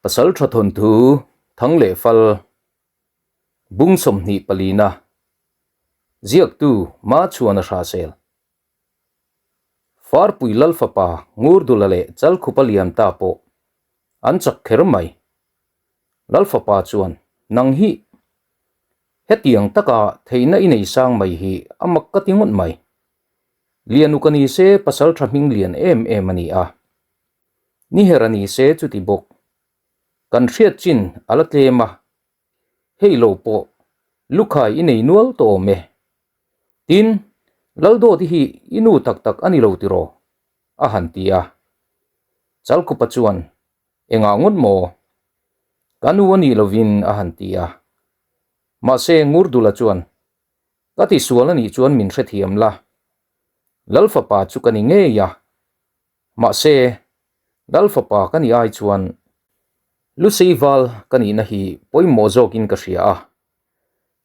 Pasaltha thawnthu thang leh fal bung 20 palina ziaktu Machhuana Hrasel Farpui Lalfapa Ngurdula leh Chalkhupa lian ta pawh an chak kher mai. Lalfapa chuan nang hi hetiang taka theihna i nei sang mai hi a mak ka ti ngawt mai. Lianuk a ni se pasaltha hming lian em em a ni a. Ni her a ni se chuti bawk. Kan hriat chin a la tlem a, hei lo pawh lukhai i nei nual tawh awm e. Tin, Laldawti hi i nu tak tak a ni lo tiraw? a han ti a. Chalkhupa chuan, Engah ngawt maw? Ka nu a nih lovin a han ti a. Mahse Ngurdula chuan, Ka tisual a nih chuan min hrethiam la. Lalfapa chu ka ni ngei a. Mahse, Lal fapa ka nih ai chuan Lusei val ka nihna hi pawimawh zawkin ka hria a,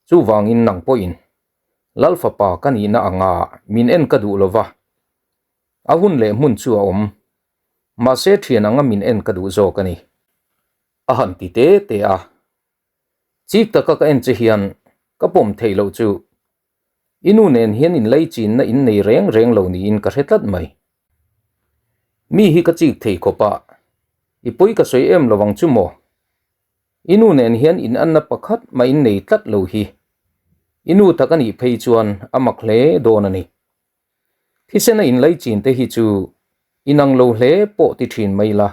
chuvangin nang pawhin Lal fapa ka nihna anga min en ka duh lova, a hun leh hmun chu a awm, mahse thian anga min en ka duh zawk a ni. A han ti te te a, chik taka ka en che hian ka pawm theih loh chu I nu nen hian inlaichinna in nei reng reng lo niin ka hre tlat mai. Mi hi ka chik thei khawp a, i pawi ka sawi em lovang chu maw? I nu nen hian in anna pakhat mah in nei tlat lo hi. I nu tak a nih phei chuan a mak hle dawn a ni. Thisena inlaichin te hi chu inang lo hle pawh ti thin mai la,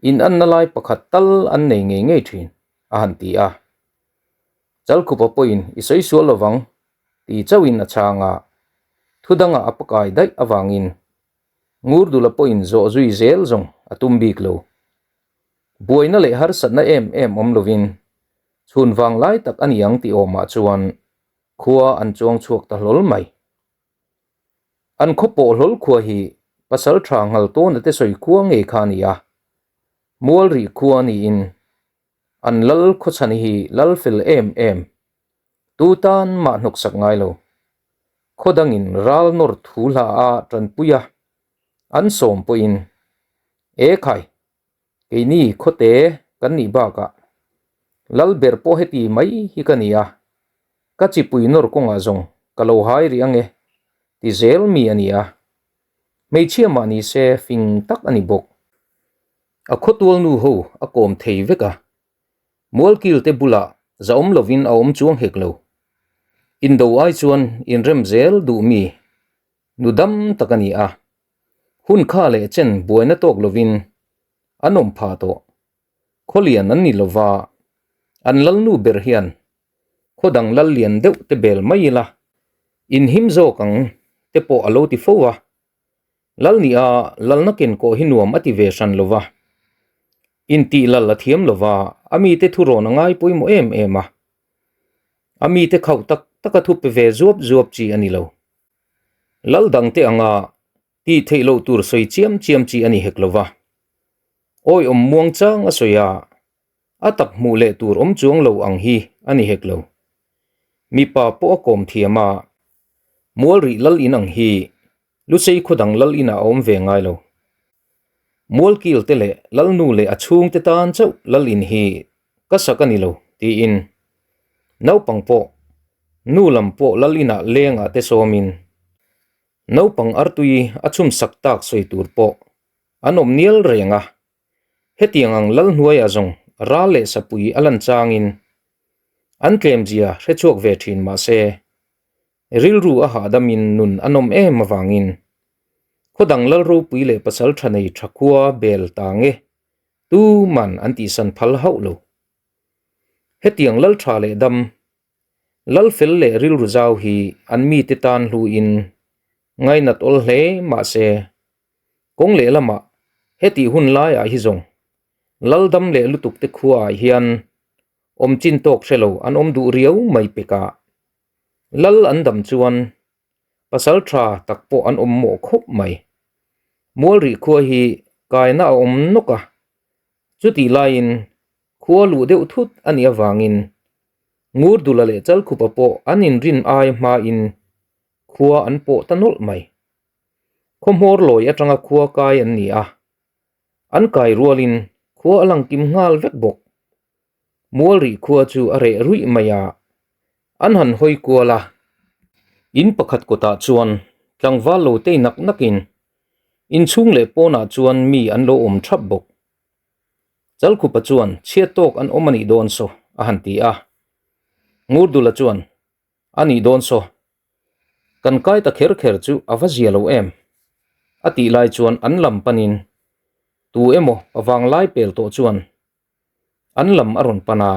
in anna lai pakhat tal an nei ngei ngei thin, a han ti a. Chalkhupa pawhin i sawi sual lovang ti chauhin a chhang a, thu dangah a pakai daih avangin Ngurdula pawhin zawh zui zel zawng a tum bik lo. Buaina leh harsatna em em awm lovin chhun vang lai tak a ni ang tih awmah chuan khua an chuang chhuak ta hlawl mai. An khaw pawh hlawl khua hi pasal tha nghal tawna te sawi khua ngei kha a ni a, mual rih khua niin An lal khawchhan hi lal fel em em, tu tan mah hnawksak ngai lo. Khaw dangin ral nawr thu hla a tanpui a, an sawm pawhin, E khai, keini khawte kan nih bakah lal ber pawh heti mai hi ka ni a, ka chipui nawr kawngah zawng ka lo hai rih ange ti zel mi a ni a. Hmeichhia mah ni se fing tak a ni bawk. A khawtual nu ho a kawm thei vek a, Mualkil te bulah zahawm lovin a awm chuang hek lo. Indo ai chuan inrem zel duh mi nu dam tak a ni a, hun kha leh chen buaina tawk lovin an awm phah tawh. Khawlian an ni lova, an lalnu ber hian khaw dang lal lian deuh te bel mai ila inhim zawk ang te pawh a lo ti fo a. Lal nih a lalna ken kawh hi nuam a ti ve hran lo va. Intih lal a thiam lo va, a mite thu rawn a ngai pawimawh em em a. A mite khauh tak tak a thu pe ve zuap zuap chi a ni lo. Lal dangte anga tih theih loh tur sawi chiam chiam chi a ni hek lo va. Awiawm muang chang a sawi a, a tak hmuh leh tur awm chuang lo ang hi a ni hek lo. Mipa pawh a kawm thiam a, mual rih lal in ang hi Lusei khaw dang lal inah a awm ve ngai lo. Mualkil te leh lalnu leh a chhungte tan chauh lal in hi ka sak a ni lo tiin naupang pawh nu lam pawh lal inah lengah te sawmin naupang artui a chhum sak tak sawi tur pawh an awm nial reng a. Hetiang ang lal hnuaiah zawng ral leh sapui a lan changin an tlemzia hrechhuak ve thin mahse Rilru a hahdamin nun a nawm em avangin khaw dang lal ropui leh pasal tha nei tha khua bel ta nge tuman an tihsan phal hauh lo. Hetiang lal tha leh dam, lal fel leh rilru zau hi an mite tan hluin ngainat awl hle mahse kawng lehlamah hetih hun laiah hi zawng lal dam leh lutuk te khuaah hian awm chin tawk hre lo an awm duh riau mai pekah. Lal an dam chuan pasal tha tak pawh an awm mawh khawp mai. Mualrih khua hi kaina a awm nawk a, chutih laiin khua luh deuh thut a nih avangin Ngurdula leh Chalkhupa pawh an inrin ai hmain khua an pawh ta nawlh mai. Khawhmawr lawi atanga khua kai an ni a, an kai rualin Khua a lang kim nghal vek bawk. Mualrih khua chu a reh ruih mai a, an han hawi kual a. In pakhat kawtah chuan tlangval lo tei nak nakin inchhung leh pawnah chuan mi an lo awm thap bawk. Chalkhupa chuan chhiat tawk an awm a nih dawn saw a han ti a. Ngurdula chuan a nih dawn saw kan kai ta kher kher chu a va zia lo em a tih lai chuan an lam panin tu emaw a vanglai pel tawh chuan an lam a rawn pan a,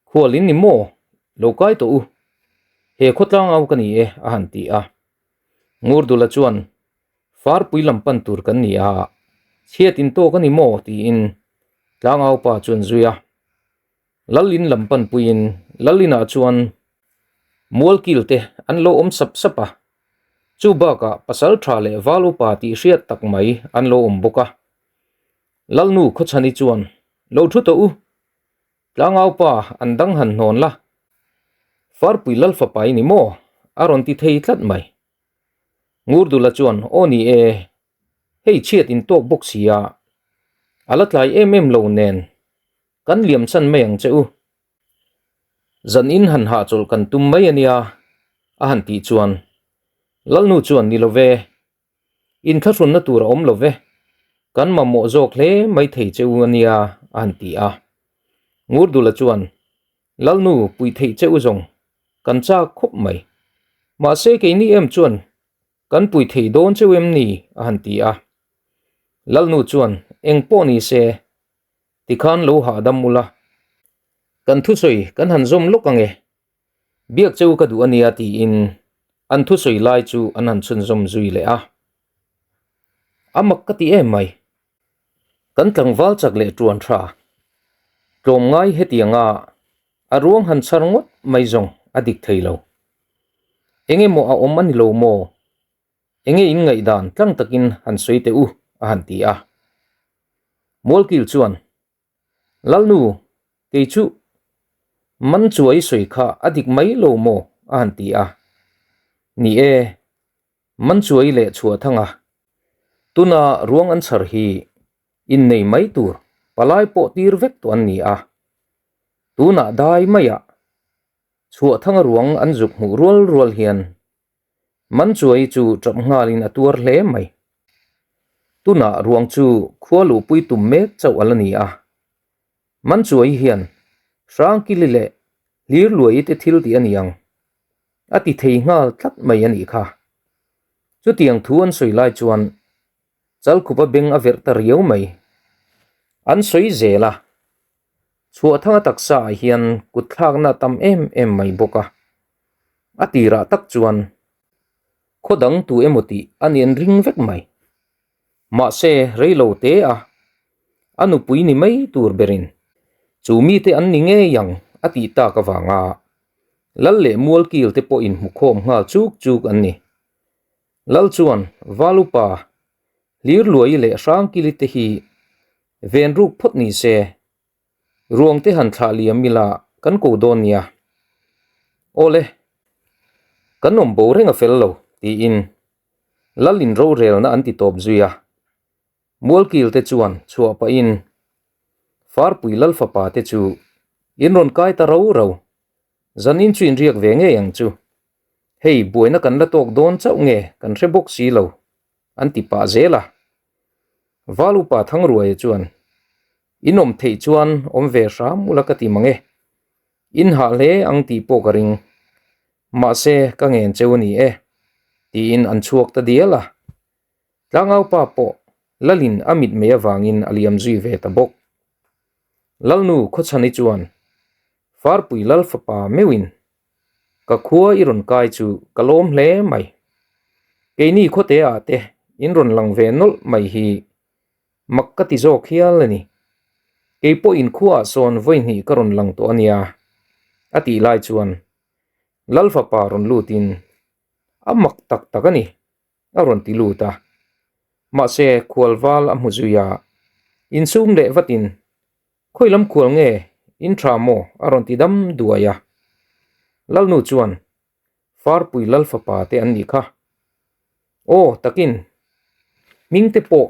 Khual in ni maw? Lo kai tawh u. He khawtlang au ka ni e a han ti a. Ngurdula chuan Farpui lam pan tur kan ni a, chhiat in tawk a ni maw? tiin tlangau pa chuan zui a. Lalin lam pan puiin Lalinah chuan mualkil te an lo awm sap sap a, chu bakah pasal tha leh val upa tih hriat tak mai an lo awm bawk a. Lalnu Khawchhani chuan, Lo thu tawh u, tlangau pa an dang han hnawn la, Farpui Lalfapa i ni maw? a rawn ti thei tlat mai. Ngurdula chuan, Aw ni e, hei chhiat in tawk bawk si a, a la tlai em em lo nen, Kan liam chan mai ang che u. Zan in han hahchawlh kan tum mai a nia, a han tih chuan Lalnu chuan ni lo ve, inthlahrunna tur a awm lo ve, kan mamawh zawk hle mai thei che u a nia, a han ti a. Ngurdula chuan Lalnu puih theih che u zawng kan chak khawp mai. Mahse keini em chuan kan pui thei dawn cheu em ni? a han ti a. Lalnu chuan eng pawh ni se Tikhan lo hahdam ula, kan thusawi kan han zawm lawk ang e, biak cheu ka duh a nia tiin an thusawi lai chu an han chhunzawm zui leh a. A mak ka ti em mai. Kan tlangval chak leh tuan tha tlawmngai hetianga a ruang han chhar ngawt mai zawng a dik thei lo. Eng emaw a awm a ni lo maw? Enge in ngaihdan tlang takin han sawi teh u a han ti a. Mualkil chuan, Lalnu, kei chu man chuai sawi kha a dik mai lo maw? a han ti a. Ni e, man chuai leh chhuah thang a. Tuna ruang an chhar hi innei mai tur palai pawh tir vek tawh an ni a. Tunah dai maiah chhuah thanga ruang an zuk hmuh rual rual hian Manchuai chu ṭap nghalin a tuar hle mai. Tunah ruang chu khua luhpui tum mek chauh a la ni a. Manchuai hian Hrangkili leh Hlirluai te thil tih a ni ang. A ti thei nghal tlat mai a nih kha. Chutiang thu an sawi lai chuan Chalkhupa beng a verh ta riau mai. An sawi zel a. Chhuahthanga taksa ah hian kut thlakna a tam em em mai bawk a, a tirah tak chuan khaw dang tu emaw tih a nen ring vek mai. Mahse rei lo te a, a nupui ni mai tur berin chu mite an ni ngei ang a tih tak avanga Lal leh Mualkil te pawh inhmukhawm nghal chuk chuk an ni. Lal chuan Valupa Hlirluai leh Hrangkili te hi ven ruk phawt ni se, ruang te han thlah liam ila kan ko dawn nia. Awle, kan awm bo reng a fel lo, tiin Lal in rorelna an ti tawp zui a. Mualkil te chuan chhuah pahin Farpui Lal fapa te chu in rawn kai ta ro ro, zanin chu in riak ve ngei ang chu. Hei buaina kan la tawk dawn chauh nge kan hre bawk si lo, an ti pah zel a. Val upa Thangruaia chuan, In awm theih chuan awm ve hram ula ka ti mang e. In hah hle ang tih pawh ka ring. Mahse, ka ngen cheu a ni e, tiin an chhuak ta dial a. Tlangaupa pawh Lalin a mitmei avangin a liam zui ve ta bawk. Lalnu Khawchhani chuan, Farpui Lal fapa meuhin Ka khua i rawn kai chu ka lawm hle mai. Keini khawte ah te in rawn lang ve nawlh mai hi mak ka ti zawk hial a ni. Kei pawh in khua ah sawn vawi hnih ka rawn lang tawh a nia a tih lai chuan Lal fapa rawn lut in a mak tak tak a ni a rawn ti lut a. Mahse khualval a hmu zui a, insum leh vat in Khawi lam kual nge in tha maw? a rawn ti dam duai a. Lalnu chuan, Farpui Lal fapa te an nih kha. Aw, takin, hming te pawh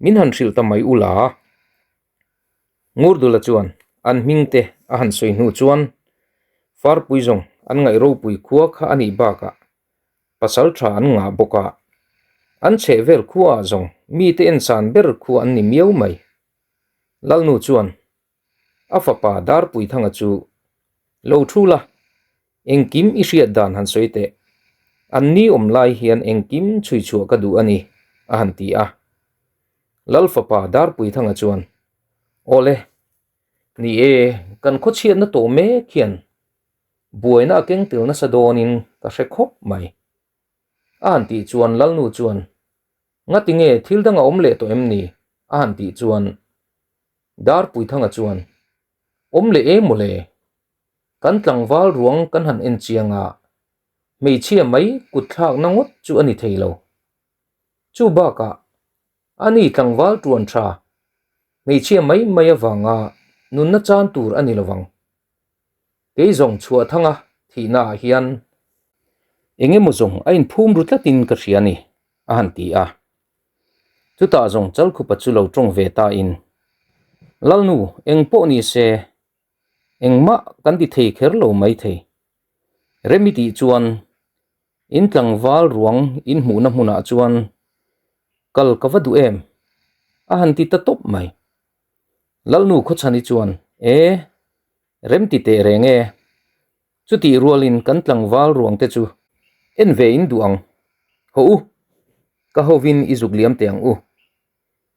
min han hrilh ta mai ula. Ngurdula chuan an hmingte a han sawi hnu chuan Farpui zawng an ngaih ropui khua kha a nih bakah pasal tha an ngah bawk a, an chhehvel khuaah zawng mite ensan ber khua an ni miau mai. Lalnu chuan a fapa Darpuithanga chu lo thu la, engkim i hriat dan han sawi teh, an ni awm lai hian engkim chhui chhuah ka duh a ni, a han ti a. Lal fapa Darpuithanga chuan, Awle, ni e, kan khawchhiatna tawh mek hian buaina a keng tel nasa dawnin ka hre khawp mai. A han tih chuan Lalnu chuan, Ngati nge thil dang a awm leh tawh em ni? a han tih chuan Darpuithanga chuan, Awm leh em mawle? Kan tlangval ruang kan han en chiang a, hmeichhia mai kut thlakna ngawt chu a ni thei lo. Chu bakah a ni tlangval tuan tha, hmeichhia mai mai avanga nunna chan tur a ni lovang. Kei zawng Chhuahthanga thihna ah hian eng emaw zawng a inphum ru tlatin ka hria a ni, a han ti a. Chutah zawng Chalkhupa chu lo tawng ve ta in, Lalnu, eng pawh ni se, engmah kan ti thei kher lo mai thei. Remi tih chuan in tlangval ruang in hmuhna hmunah chuan kal ka va duh em? a han ti ta tawp mai. Lalnu Khawchhani chuan, E, rem ti teh reng e. Chutih rualin kan tlangval ruang te chu en ve in duh ang. Hawh u, ka hovin i zuk liam teh ang u.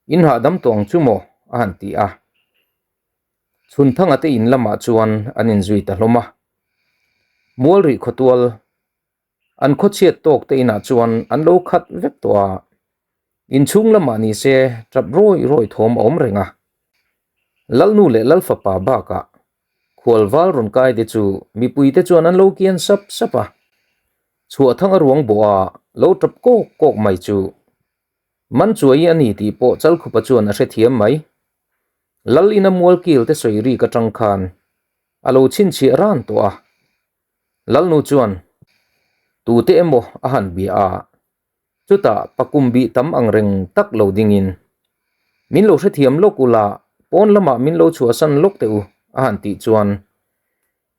In hahdam tawh ang chu maw? a han ti a. Chhunthanga te in lamah chuan an inzui ta hlawm a. Mualrih khawtual An khawchhiat tawk te inah chuan an lo khat vek tawh a, inchhung lamah ni se tap rawi rawi thawm a awm reng a. Lalnu leh Lalfapa bakah khualval rawn kai te chu mipui te chuan an lo kian sap sap a, chhuahthang a ruang bawh a lo tap kawk kawk mai chu Manchuai a ni tih pawh Chalkhupa chuan a hrethiam mai. Lal ina mualkil te sawi rik atang khan a lo chhinchhiah ran tawh a. Lalnu chuan tute emaw a han bia a, chutah pakum bih tam ang reng tak lo dingin, Min lo hrethiam lawk ula, pawn lamah min lo chhuahsan lawk teh u, a han tih chuan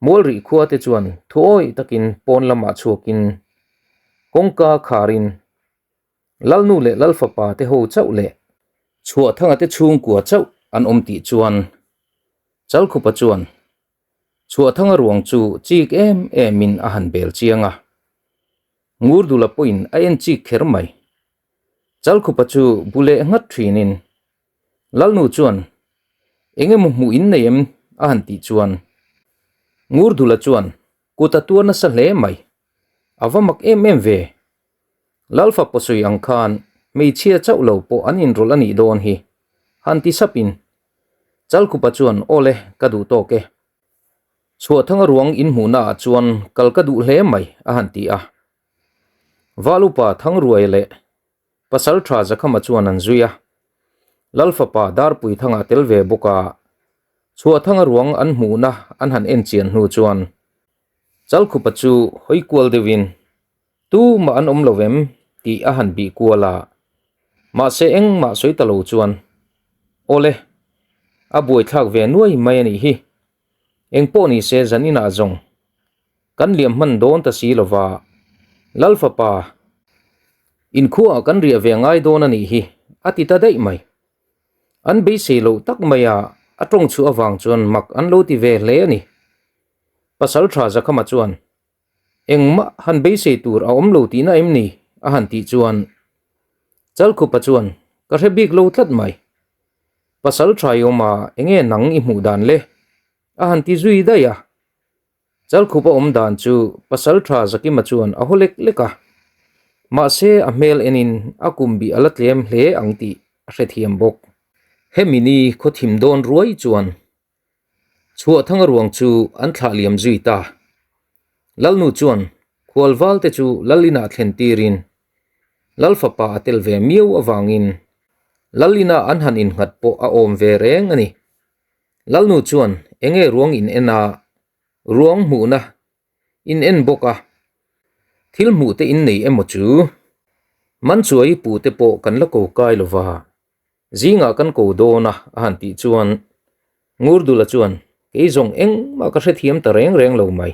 Mualrih khua te chuan thuawi takin pawn lamah chhuakin kawngka kharin Lalnu leh Lalfapa te ho chauh leh Chhuahthanga te chhungkua chauh an awm tih chuan Chalkhupa chuan Chhuahthanga ruang chu chik em emin a han bel chiang a. Ngurdula pawhin a en chik kher mai. Chalkhupa chu bu leh nghat thinin Lalnu chuan, Eng emaw hmuh in nei em? a han tih chuan Ngurdula chuan kut a tuar nasa hle mai. A va mak em em ve. Lalfa pawsawi ang khan hmeichhia chauh lo pawh an inrawlh a nih dawn hi, han ti sapin Chalkhupa chuan Aw le, ka duh tawk e. Chhuahthanga ruang inhmuhna ah chuan kal ka duh hle mai, a han ti a. Valupa Thangruaia leh Pasal tha Zakhama chuan an zui a. Lalfapa Darpuithanga a tel ve bawk a, Chhuahthanga ruang an hmuhna an han en chian hnu chuan Chalkhupa chu hawi kual deuhin Tumah an awm lo em? tih a han bih kual a, mahse engmah sawi ta lo chuan, Awle, a buaithlak ve nuai mai a nih hi. Engpawh ni se zan inah zawng kan liam hman dawn ta si lova, Lal fapa inkhuaah kan riah ve ngai dawn a nih hi, a ti ta daih mai. An beisei loh tak maia a tawng chhuah avang chuan mak an lo ti ve hle a ni. Pasal tha Zakhama chuan, Engmah han beisei tur a awm lo tihna em ni? a han tih chuan Chalkhupa chuan ka hre bik lo tlat mai. Pasal tha i awm a, enge nang i hmuh dan le? a han ti zui daih a. Chalkhupa awm dan chu Pasal tha Zakima chuan a haw lek lek a. Mahse a hmel enin a kum bih a la tlem hle ang tih a hrethiam bawk. Hemi ni khawthim dawn ruai chuan Chhuahthanga ruang chu an thlah liam zui ta. Lalnu chuan khualval te chu Lal inah thlen tirin Lal fapa a tel ve miau avangin Lal ina an han innghat pawh a awm ve reng a ni. Lalnu chuan enge ruang in en a, ruang hmuhna in en bawk a, thil hmuh te in nei emaw chu? Manchuai pu te pawh kan la ko kai lova, Zingah kan ko dawn a, a han tih chuan. Ngurdula chuan, Kei zawng engmah ka hrethiam ta reng reng lo mai.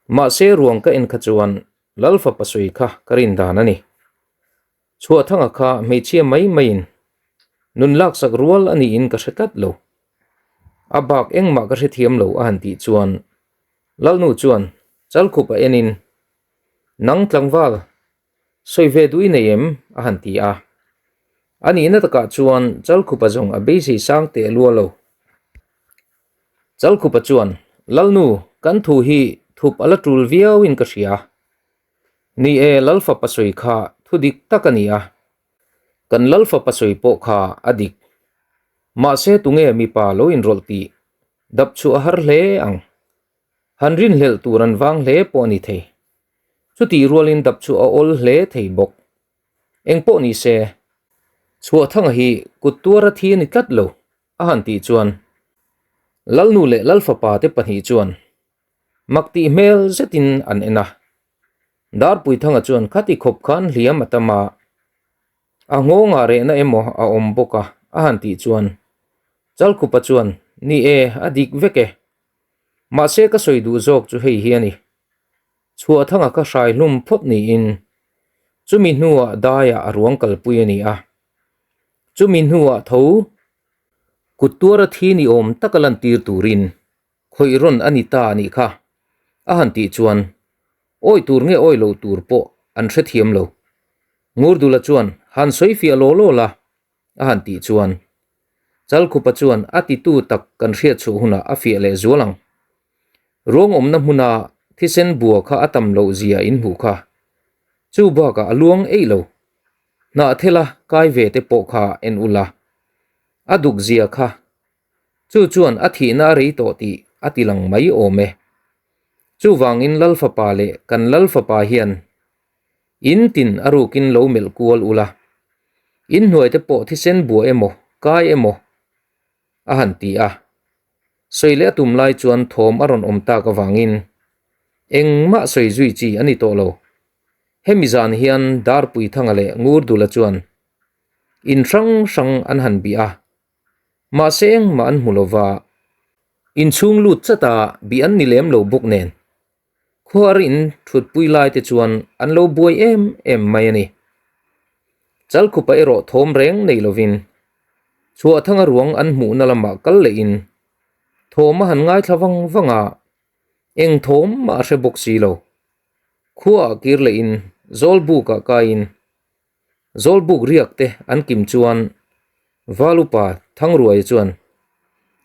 Mahse ruang ka en kha chuan Lalfapa sawi kha ka rin dan a ni. Chhuahthanga kha hmeichhia mai maiin nun laksak rual a niin ka hre tlat lo. A bak engmah ka hrethiam lo a han tih chuan Lalnu chuan Chalkhupa enin, Nang tlangval, sawi ve duh i nei em? a han ti a. A nihna takah chuan Chalkhupa zawng a beisei sang teh lua lo. Chalkhupa chuan, Lalnu, kan thu hi thup a la tul viauin ka hria. Ni e, Lalfapa sawi kha thu dik tak a ni a. Kan Lalfapa sawi pawh kha a dik. Mahse tunge mipa lo inrawlh tih dap chu a har hle ang. Han rinhlelh tur an vang hle pawh a ni thei. Chutih rualin dap chu a awl hle thei bawk. Eng pawh ni se, Chhuahthanga hi kut tuara thi a ni tlat lo, a han tih chuan Lalnu leh Lalfapa te pahnih chuan Mak tih hmel zetin an en a. Darpuithanga chuan khati khawp khan hliam a tam a, a nghawngah rehna emaw a awm bawk a, a han tih chuan Chalkhupa chuan, Ni e, a dik vek e. Mahse ka sawi duh zawk chu hei hi a ni. Chhuahthanga kha hrai hlum phawt niin chumi hnuah daiah a ruang kalpui a ni a. Chumi hnuah tho kut tuara thi ni awm taka lantir turin Khawih rawn a ni ta a nih kha, a han tih chuan awi tur nge awi lo tur pawh an hrethiam lo. Ngurdula chuan han sawi fiah law law la, a han tih chuan Chalkhupa chuan a titu tak kan hriat chhuah hunah a fiah leh zual ang. Ruang awmna hmuna thisen bua kha a tam loh zia in hmuh kha. Chu bakah a luang eih lo. Hnahthela kai ve te pawh kha en ula. A duk zia kha Chu chuan a thihna a rei tawh tih a ti lang mai awm e. Chuvangin Lal Fapa leh kan Lal Fapa hian in tin a rukin lo melh kual ula, in hnuaite pawh thisen bua emaw, kai emaw a han ti a. Sawi leh a tum lai chuan thawm a rawn awm tak avangin engmah sawi zui chi a ni tawh lo. Hemi zan hian Darpuithanga leh Ngurdula chuan in hrang hrang an han bih a. Mahse engmah an hmu lova, inchhung lut chata bih an ni lem lo bawk nen, khuar in thutpui lai te chuan an lo buai em em mai a ni. Chalkhupa erawh thawm reng nei lovin Chhuahthanga ruang an hmuhna lamah kal lehin thawm a han ngaithla vang vang a, eng thawm mah a hre bawk si lo. Khuaah kir lehin Zawlbukah kaiin Zawlbuk riak te an kim chuan Valupa Thangruaia chuan,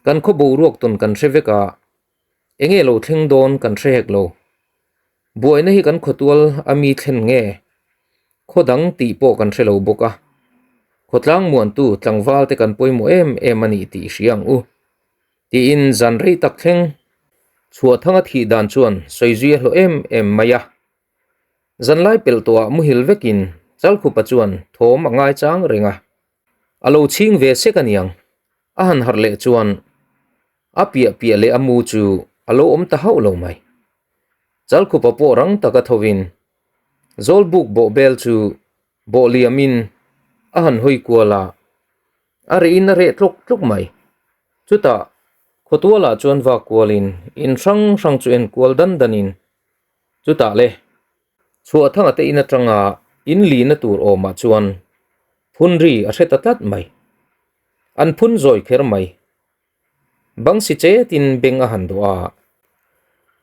Kan khaw boruak tawn kan hre vek a, enge lo thleng dawn kan hre hek lo. Buaina hi kan khawtual a mi thlen nge? Khaw dang tih pawh kan hre lo bawk a. Khawtlang muantu tlangval te kan pawimawh em em a nih tih hria ang u. Tiin zan rei tak thleng Chhuahthanga thih dan chuan sawi zui a hlawh em em mai a. Zanlai pelh tawhah muhil vekin Chalkhupa chuan thawm a ngaichang reng a, a lo chhing ve sek a niang. A han harh leh chuan a piah piah leh a mu chu a lo awm ta hauh lo mai. Chalkhupa pawh rang taka thovin Zawlbuk bawhbel chu bawh liamin a han hawi kual a, a rehin a reh tlawk tlawk mai. Chutah khawtualah chuan vak kualin in hrang hrang chu en kual dan danin Chutah le, Chhuahthanga te in atanga in lihna tur awmah chuan phun ri a hre ta tlat mai. An phun zawi kher mai. Bang si chetin beng a han dawh a,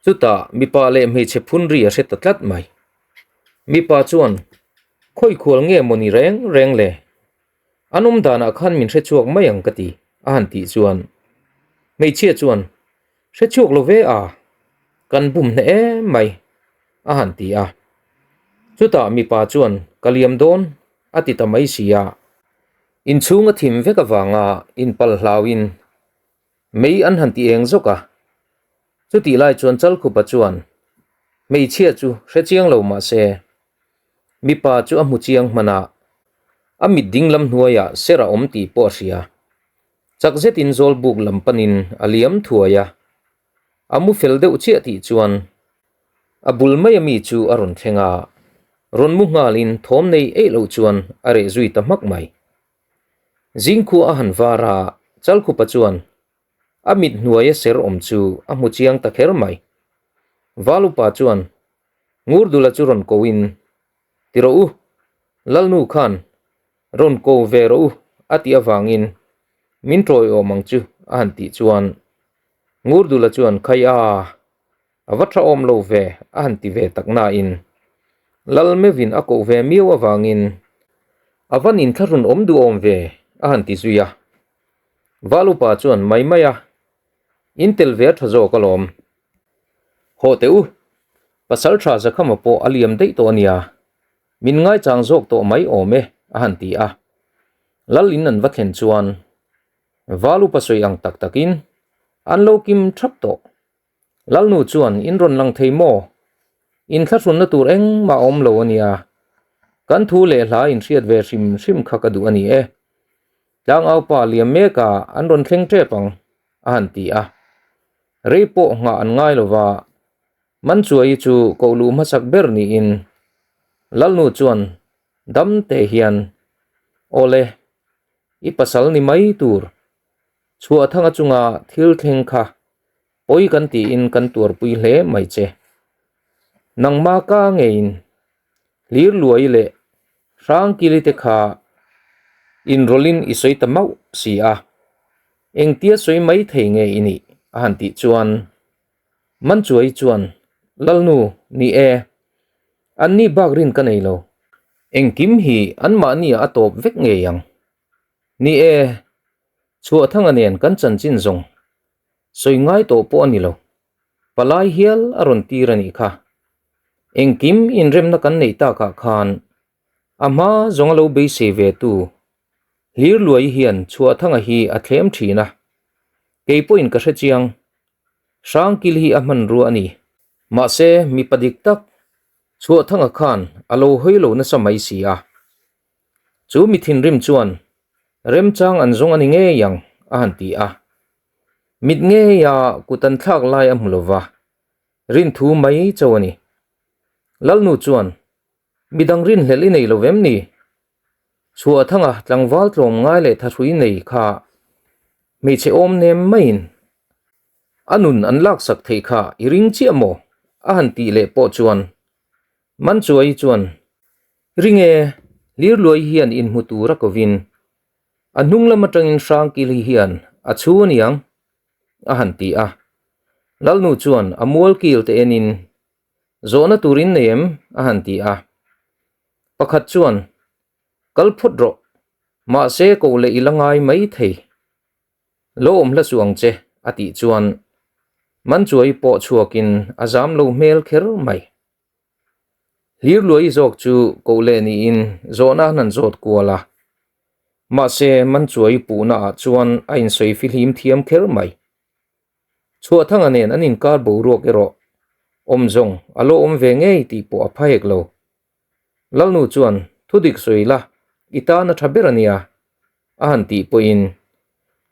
chutah mipa leh hmeichhe phun ri a hre ta tlat mai. Mipa chuan, Khawikhual nge maw ni reng reng le? An awm danah khan min hre chhuak mai ang ka ti, a han tih chuan hmeichhia chuan, Hre chhuak lo ve a, kan bum hneh em mai, a han ti a. Chutah mipa chuan, Ka liam dawn, a ti ta mai si a. Inchhung a thim vek avanga inpal hlauin Mei an han ti eng zawk a. Chutih lai chuan Chalkhupa chuan hmeichhia chu hre chiang lo mah se, mipa chu a hmu chiang hman a, a mit ding lam hnuaiah ser a awm tih pawh a hria. Chak zetin Zawlbuk lam panin a liam thuai a, a mu fel deuh chiah tih chuan a bul mai a mi chu a rawn thleng a, rawn mu nghalin thawm nei eih loh chuan a reh zui ta hmak mai. Zingkhua a han var a, Chalkhupa chuan. A mit hnuaia ser awm chu a hmu chiang ta kher mai. Val upa chuan Ngurdula chu rawn ko in, Ti rawh u, Lalnu khan rawn ko ve rawh u a tih avangin min tawiawm ang chu a han tih chuan Ngurdula chuan Khai a, a va tha awm lo ve a han ti ve tak nain Lal meuhin a koh ve miau avangin a van inthlahrun awm duhawm ve a han ti zui a. Val upa chuan mai mai a, In tel ve a tha zawk alawm. Haw teh u, pasal tha Zakhama pawh a liam daih tawh a nia, min ngaichang zawk tawh mai awm e a han ti a. Lal in an va thlen chuan Val upa sawi ang tak takin an lo kim thap tawh. Lalnu chuan in rawn lang thei maw? In thlahrunna tur engmah a awm lo a nia. Kan thu leh hla in hriat ve hrim hrim kha ka duh a ni e. Tlangaupa liam meka an rawn thleng tep ang, a han ti a. Rei pawh nghah an ngai lo va, Manchuai chu koh luh hmasak ber niin Lalnu chuan dam te hian, Awle, i pasal ni mai tur Chhuahthanga chunga thil thleng kha pawi kan tiin kan tuarpui hle mai che. Nangma ka ngeiin hlir luai leh hrangkili te kha inrawlhin i sawi ta mauh si a, engtia sawi mai thei nge i nih a han tih chuan Manchuai chuan Lalnu ni e, anni bak rin ka nei lo. Engkim hi anmahniah a tawp vek ngei ang. Ni e, Chhuahthanga nen kan chanchin zawng sawi ngai tawh pawh a ni lo. Palai hial a rawn tir a nih kha. Engkim inremna kan neih takah khan a hma zawng a lo beisei ve tu Hlirluai hian Chhuahthanga hi a thlem thin a, kei pawhin ka hre chiang. Hrangkil hi a hmanrua a ni. Mahse, mipa dik tak Chhuahthanga khan a lo hawi lo nasa mai si a. Chu mi thinrim chuan, Remchang an zawng a ni ngei ang, a han ti a. Mit ngeia kut an thlak lai a hmu lo va, rinthu mai cho a ni. Lalnu chuan, Midang rinhlelh i nei lo vem ni? Chhuahthanga tlangval tlawm ngai leh thahrui nei kha hmeichhe awm nem maiin a nun an laksak theih kha i ring chiah maw? a han tih leh pawh chuan Manchuai chuan, Ring e, Lirluai hian inhmu tur a kovin, a hnung lam atangin Hrangkili hian a chhu aniang, a han ti a. Lalnu chuan a mualkil te enin, Zawhna tur in nei em? a han ti a. Pakhat chuan, Kal phawt rawh, mahse koh leh i la ngai mai thei. Lo awm hla suh ang che, a tih chuan Manchuai pawh chhuakin a zam lo hmel kher mai. Hlirluai zawk chu koh leh niin zawhna an han zawt kual a, mahse Manchuai puhna ah chuan a insawi fihlim thiam kher mai. Chhuahthanga nen an inkar boruak erawh awm zawng a lo awm ve ngei tih pawh a pha hek lo. Lalnu chuan thudik sawi la i tan a tha ber a nia a han tih pawhin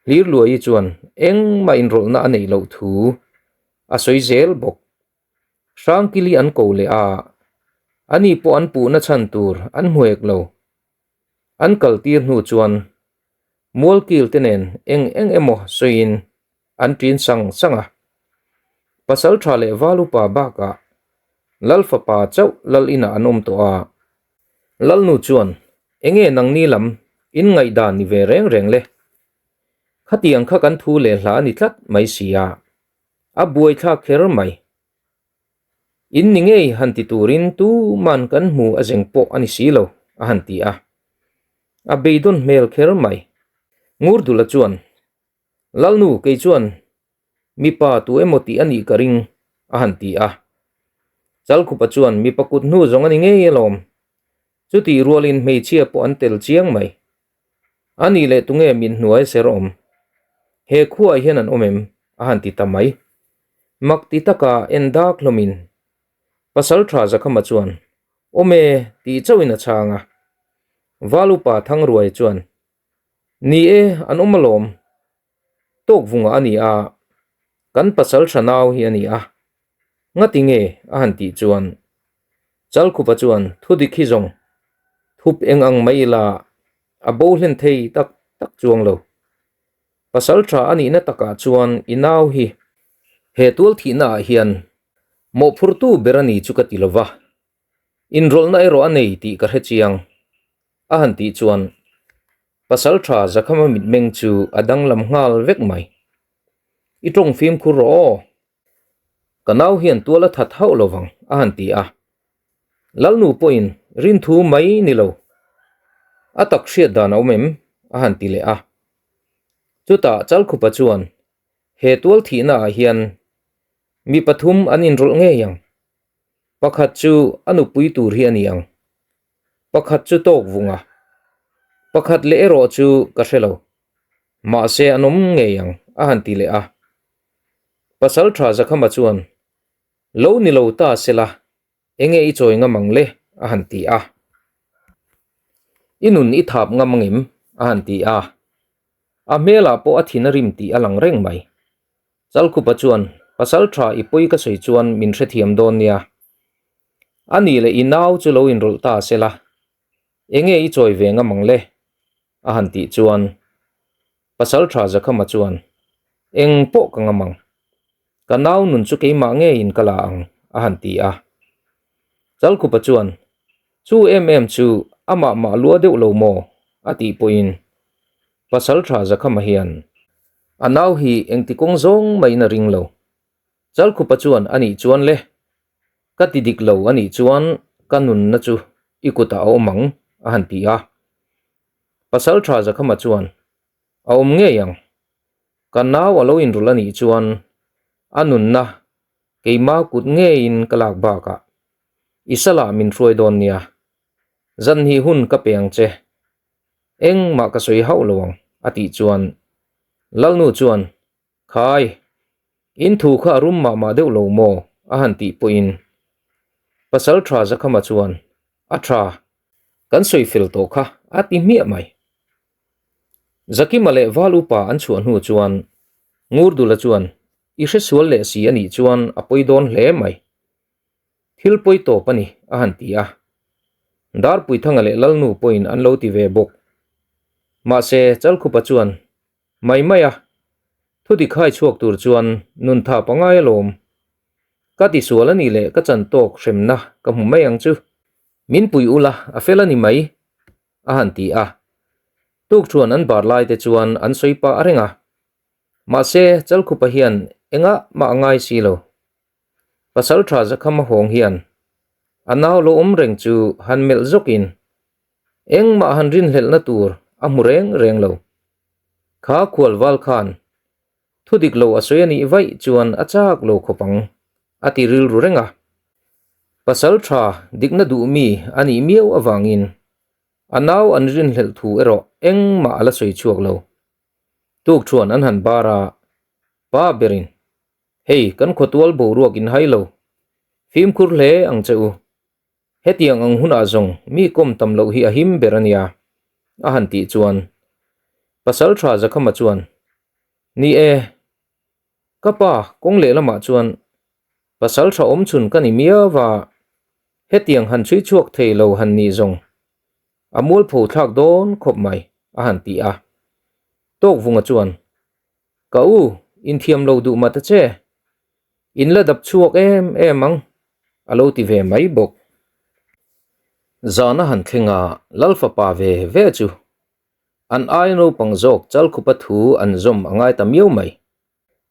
Hlirluai chuan engmah inrawlhna a neih loh thu a sawi zel bawk. Hrangkili an ko leh a, ani pawh an puhna chhan tur an hmu hek lo. An kal tir hnu chuan Mualkil te nen eng eng emaw sawiin an ṭin sang sang a. Pasalṭha leh Val upa bakah Lal fapa chauh Lal inah an awm tawh a. Lalnu chuan, Enge nangni lam in ngaihdan ni ve reng reng le? Khatiang kha kan thu leh hla a ni tlat mai si a. A buaithlak kher mai. In ni ngei han ti turin tuman kan hmu a zeng pawh a ni si lo, a han ti a. A beidawn hmel kher mai. Ngurdula chuan, Lalnu kei chuan mipa tu emaw tih a nih ka ring, a han ti a. Chalkhupa chuan mipa kut hnu zawng a ni ngei alawm. Chutih rualin hmeichhia pawh an tel chiang mai. A nih leh tunge min hnuai ser awm? He khuaah hian an awm em? a han ti ta mai. Mak ti taka en dak hlawmin Pasal tha Zakhama chuan, Awm e, tih chauhin a chhang a. Val upa Thangruai chuan, Ni e, an awm alawm. Tawkvunga a ni a, kan pasal tha nau hi a ni a. Ngati nge? a han tih chuan Chalkhupa chuan thudik hi zawng thup eng ang mai ila a bo hlen thei tak tak chuang lo. Pasal tha a nihna takah chuan i nau hi he tual thihna ah hian mawhphurtu ber a ni chu ka ti lova, inrawlhna erawh a nei tih ka hre chiang a han tih chuan pasal tha Zakhama mitmeng chu a danglam nghal vek mai. I tawng fimkhur rawh aw. Ka nau hian tual a that hauh lovang a han ti a. Lalnu pawhin rinthu mai ni lo. A tak hriat dan a awm em? a han ti leh a. Chutah Chalkhupa chuan he tual thihna ah hian mi pathum an inrawlh ngei ang. Pakhat chu a nupui tur hi a ni ang. Pakhat chu tawk vung a. Pakhat leh erawh chu ka hre lo. Mahse an awm ngei ang a han ti leh a. Pasal tha Zakhama chuan, Lo ni lo ta sela, enge i chawi ngam ang le? a han ti a. I nun i thap ngam angem? a han ti a. A hmelah pawh a thin a rim tih a lang reng mai. Chalkhupa chuan, Pasal tha i pawi ka sawi chuan min hrethiam dawn nia. A nih leh i nau chu lo inrawlh ta sela, enge i chawi ve ngam ang le? A han tih chuan Pasal tha Zakhama chuan, Eng pawh ka ngam ang. Ka nau nun chu keimah ngeiin ka la ang, a han ti a. Chalkhupa chuan, Chu em em chu amah mah lua deuh lo maw? a tih pawhin Pasal tha Zakhama hian a nau hi engti kawng zawng maiin a ring lo. Chalkhupa chuan, A nih chuan le, ka ti dik lo a nih chuan ka nunna chu i kutah a awm ang, a han ti a. Pasal tha Zakhama chuan, A awm ngei ang. Ka nau a lo inrulh a nih chuan a nunna keima kut ngeiin ka lak bakah i salah min hruai dawn nia. Zan hnih hun ka pe ang che. Engmah ka sawi hauh lo ang, a tih chuan Lalnu chuan, Khai, in thu kha a rum mah mah deuh lo maw? a han tih pawhin Pasal tha Zakhama chuan, A tha, Kan sawi fel tawh kha a ti hmiah mai. Zakima leh Val upa an chhuah hnu chuan Ngurdula chuan i hresual leh si a nih chuan a pawi dawn hle mai. Thil pawi tawp a ni a han ti a. Darpuithanga leh Lalnu pawhin an lo ti ve bawk. Mahse Chalkhupa chuan Mai mai a, thudik hai chhuak tur chuan nun tha pangai alawm. Ka tisual a nih leh ka chan tawk hremna ka hmu mai ang chu. Min pui ula a fel a ni mai, a han ti a. Tukṭhuan an bar lai te chuan an sawi pah a reng a. Mahse, Chalkhupa hian engah mah a ngai si lo. Pasal tha Zakhama hawng hian a nau lo awm reng chu han melh zawkin engmah han rinhlelhna tur a hmu reng reng lo. Kha khualval khan Thu dik lo a sawi a nih vaih chuan a chak lo khawp ang, a ti rilru reng a. Pasal tha dikna duh mi a nih miau avangin a nau an rinhlelh thu erawh engmah a la sawi chhuak lo. Tuk chuan an han bar a, Pa berin, Hei kan khawtual boruak in hai lo, fimkhur hle ang che u. Hetiang ang hunah zawng mi kawm tam loh hi a him ber a nia, a han tih chuan Pasal tha Zakhama chuan, Ni e, ka pa kawng lehlamah chuan pasal tha awm chhun ka ni miau va, hetiang han chhui chhuak thei lo han nih zawng a mualpho thlak dawn khawp mai, a han ti a. Tawkvunga chuan, Ka u, inthiam lo duh mah ta che. In la dap chhuak em em ang, a lo ti ve mai bawk. Zana han thleng a, Lal fapa ve ve chu an ai naupang zawk Chalkhupa thu an zawm a ngai ta miau mai.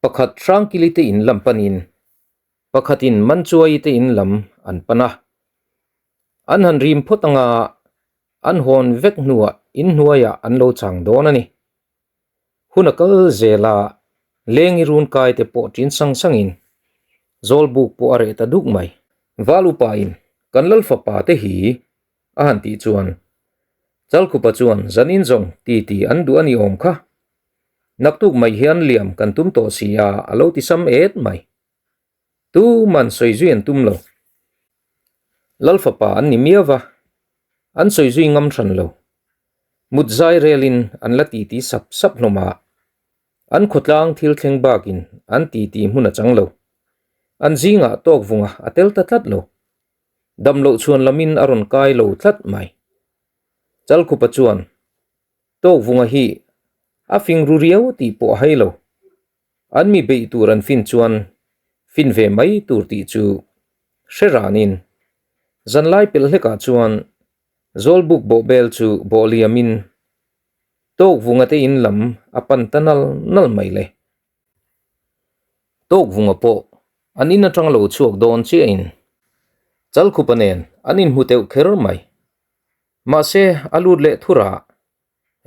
Pakhat Hrangkili te in lam panin, pakhatin Manchuai te in lam an pan a. An han rim phawt anga an hawn vek hnuah inhnuaiah an lo chang dawn a ni. Hun a kal zel a, lengi run kai te pawh ṭin sang sangin Zawlbuk pawh a reh ta duk mai. Val upain kan lal fapa te hi a han tih chuan Chalkhupa chuan zanin zawng ti ti an duh a ni awm kha. Naktuk mai hian liam kan tum tawh si a a lo ti sam et mai. Tuman sawi zui an tum lo. Lal fapa an ni miau va, an sawi zui ngam hran lo. Mut zai relin an la titi sap sap hlawm a, an khawtlang thil thleng bakin an titi hmun a chang lo. An zingah tawkvunga a tel ta tlat lo. Damloh chhuan lamin a rawn kai lo tlat mai. Chalkhupa chuan Tawkvunga hi A fing ru riau tih pawh a hai lo. An mi beih tur an fin chuan fin ve mai tur tih chu hre ranin zanlai pelh hlekah chuan Zawlbuk bawhbel chu bawh liamin Tawkvunga te in lam a pan ta nal nal mai le. Tawkvunga pawh an in atang lo chhuak dawn chiahin Chalkhupa nen an inhmu teuh kher mai. Mahse a lut leh thurah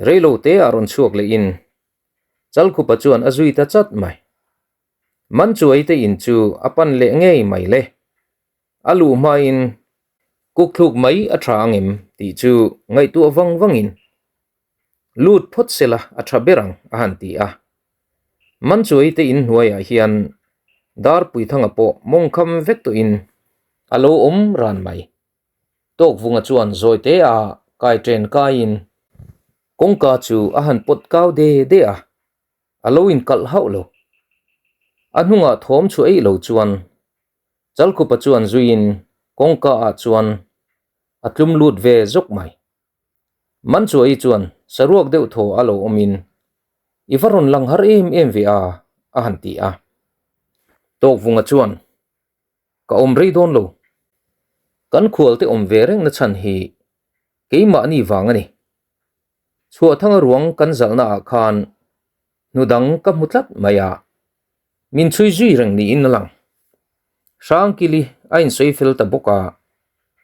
reilo te ah rawn chhuak lehin Chalkhupa chuan a zui ta chat mai. Manchuai te in chu a pan leh ngei mai le. A luh hmain kuk thluk mai a tha ang em tih chu ngaihtuah vang vangin lut phawt sela a tha ber ang a han ti a. Manchuai te in hnuaiah hian Darpuithanga pawh mawngkham vek tawhin a lo awm ran mai. Tawkvunga chuan zawite a kai chen kaiin kawngka chu a han pawt kau de de a, a lo inkalh hauh lo. A hnungah thawm chu eih lo chuan Chalkhupa chuan zuiin kawngka ah chuan a tlum lut ve zawk mai. Manchuai chuan saruak deuh thaw a lo awmin, I va rawn lang har em em ve a, a han ti a. Tawkvunga chuan, Ka awm rei dawn lo. Kan khualte awm ve reng na chhan hi keimahni vang a ni. Chhuahthanga ruang kan zalhna ah khan hnu dang ka hmu tlat mai a, min chhui zui reng niin a lang. Hrangkili a insawi fel ta bawk a,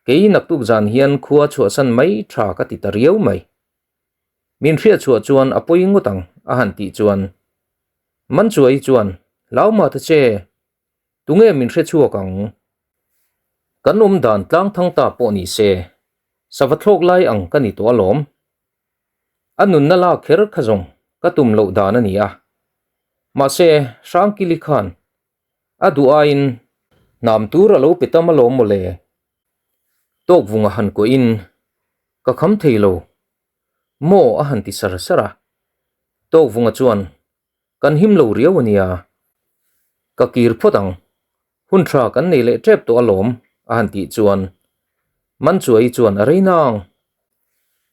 kei naktuk zan hian khua chhuahsan mai tha ka ti ta riau mai. Min hriatchhuah chuan a pawi ngawt ang a han tih chuan Manchuai chuan, Hlauma ta che, tunge min hrechhuak ang? Kan awm dan tlang thang ta pawh ni se, sava thlawk lai ang ka ni tawh alawm. A nunna lak kher kha zawng ka tum loh dan a ni a. Mahse, Hrangkili khan a duh aiin hnam tur a lo pe tam alawm mawle. Tawkvunga han kuahin ka kham thei lo maw a han ti sar sar a. Tawkvunga chuan kan him lo riau a nia. Ka kir phawt ang. Hun tha kan nei leh tep tawh alawm a han tih chuan Manchuai chuan a rei nang.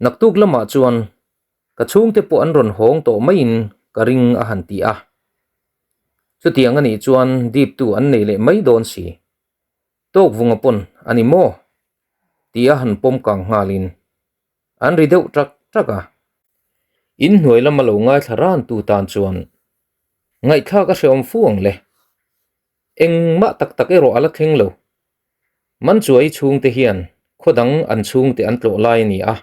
Naktuk lamah chuan ka chhungte pawh an rawn hawng tawh maiin ka ring a han ti a. Chutiang a nih chuan diptu an nei leh mai dawn si. Tawkvunga pawn a ni maw? Tih a han pawm kang nghalin an ri deuh ṭak ṭak a. In hnuai lama lo ngaithla rantu tan chuan ngaihthlak a hrehawm fu ang le. Engmah tak tak erawh a la thleng lo. Manchuai chhungte hian khaw dang an chhungte an tlawh lai a ni a.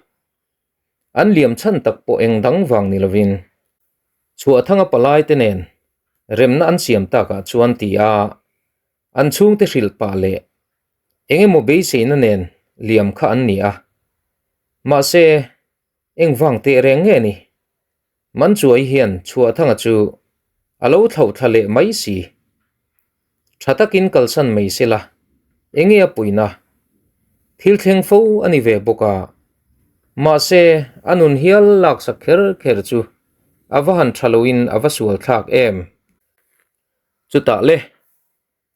An liam chhan tak pawh eng dang vang ni lovin Chhuahthanga palai te nen remna an siam takah chuan ti a an chhungte hrilh pah leh eng emaw beiseina nen liam kha an ni a. Mahse, engvang teh reng nge ni? Manchuai hian Chhuahthanga chu a lo thlauh thla leh mai si. Tha takin kalsan mai se la, enge a puina? Thil thleng fo a ni ve bawk a, mahse a nun hial laksak kher kher chu a va han tha loin a va sual thlak em. Chutah le,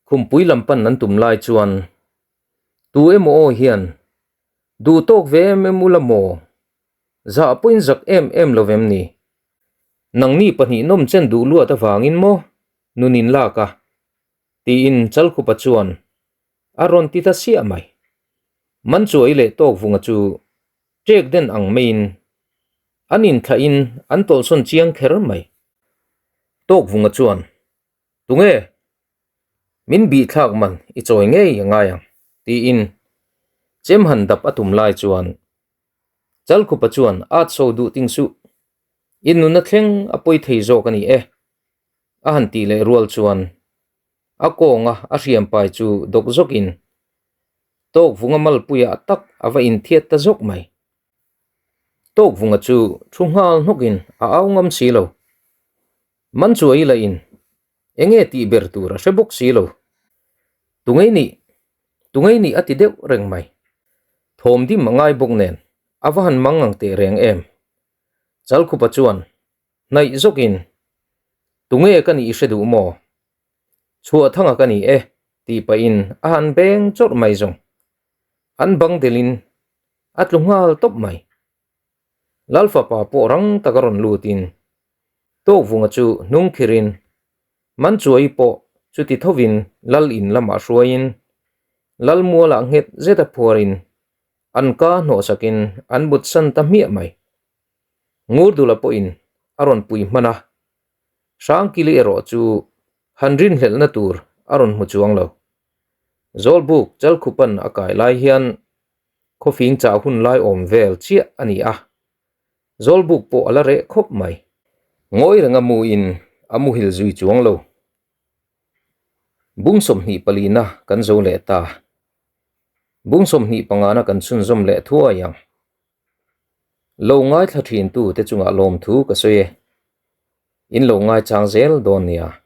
khumpui lam pan an tum lai chuan tu emaw aw hian duh tawk ve em em ula maw? Zah pawhin zak em em lo vem ni? Nangni pahnih nawm chen duh luat avangin maw nun in lak a? tiin Chalkhupa chuan a rawn ti ta siah mai. Manchuai leh Tawkvunga chu ṭek den ang maiin an inthlahin an tawlhsawn chiang kher mai. Tawkvunga chuan, Tunge? Min bihthlak man i chawi ngei a ngai ang, tiin chem han dap a tum lai chuan Chalkhupa chuan at so duh ting suh, i nuna thleng a pawi thei zawk a ni e, a han tih leh rual chuan a kawnga a hriam pai chu dawk zawkin Tawkvunga malpuiah tak a va inthiat ta zawk mai. Tawkvunga chu thu nghal hnawkin a au ngam si lo. Manchuai lahin enge tih ber tur a hre bawk si lo. Tungei nih, tungei nih a ti deuh reng mai. Thawm dim a ngai bawk nen a va han mang ang teh reng em. Chalkhupa chuan hnaih zawkin, Tunge ka nih i hre duh maw? Chhuahthanga ka ni e tih pahin a han beng chawrh mai zawng. An bang delin a tlu nghal tawp mai. Lalfapa pawh rang taka rawn lutin. Tawkvunga chu hnung khirin Manchuai pawh chuti thovin Lal in lamah hruaiin Lal mualah nghet zeta phuarin an ka hnawhsakin an mutsan ta hmiah mai. Ngurdula pawhin a rawn pui hman a, Hrangkili erawh chu han rinhlelhna tur a rawn hmu chuang lo. Zawlbuk Chalkhupan a kai lai hian khawfing chah hun lai awm vel chiah a ni a, Zawlbuk pawh a la reh khawp mai. Ngawi renga muin a muhil zui chuang lo. Bung 24 na kan zo leh ta. Bung 25 na kan chhunzawm leh thuai ang. Lo ngaithla thintu te chungah lawmthu ka sawi e. In lo ngaichang zel dawn nia.